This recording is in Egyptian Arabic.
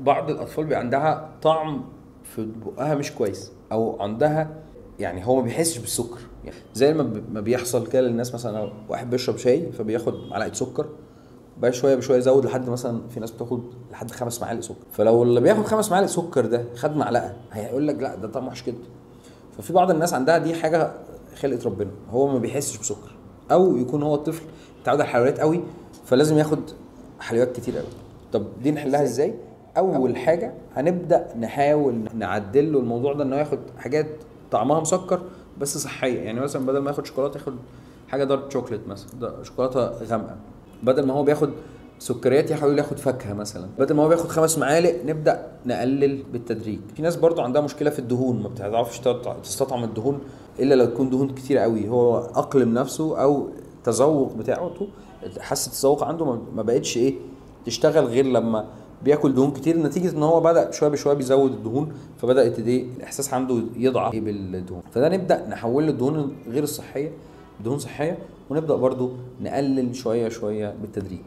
بعض الاطفال بيبقى عندها طعم في بقها مش كويس، او عندها يعني هو ما بيحسش بالسكر، يعني زي ما بيحصل كده للناس. مثلا واحد بيشرب شاي فبياخد معلقه سكر، بقى شوية بشوية يزود لحد مثلا في ناس بتاخد لحد 5 معالق سكر. فلو اللي بياخد 5 معالق سكر ده خد معلقه هيقول لك لا ده طعم وحش جدا. ففي بعض الناس عندها دي حاجة خلقه ربنا، هو ما بيحسش بسكر، او يكون هو الطفل متعود على الحلويات قوي فلازم ياخد حلويات كتير قوي. طب دي نحلها ازاي؟ اول حاجة هنبدا نحاول نعدل له الموضوع ده، انه ياخد حاجات طعمها مسكر بس صحية. يعني مثلا بدل ما ياخد شوكولاتة ياخد حاجة dark chocolate مثلا، شوكولاتة غامقه. بدل ما هو بياخد سكريات يحاول ياخد فاكهة مثلا. بدل ما هو بياخد 5 معالق نبدا نقلل بالتدريج. في ناس برضو عندها مشكلة في الدهون، ما بتعرفش تستطعم الدهون الا لو تكون دهون كتير قوي. هو اقلم نفسه او التذوق بتاعته، حاسه التذوق عنده ما بقتش ايه تشتغل غير لما بياكل دهون كتير، نتيجة ان هو بدا شوية بشوية بيزود الدهون، فبدات ايه الاحساس عنده يضعف بالدهون. فده نبدا نحول له الدهون غير الصحية دهون صحية، ونبدا برضو نقلل شوية شوية بالتدريج.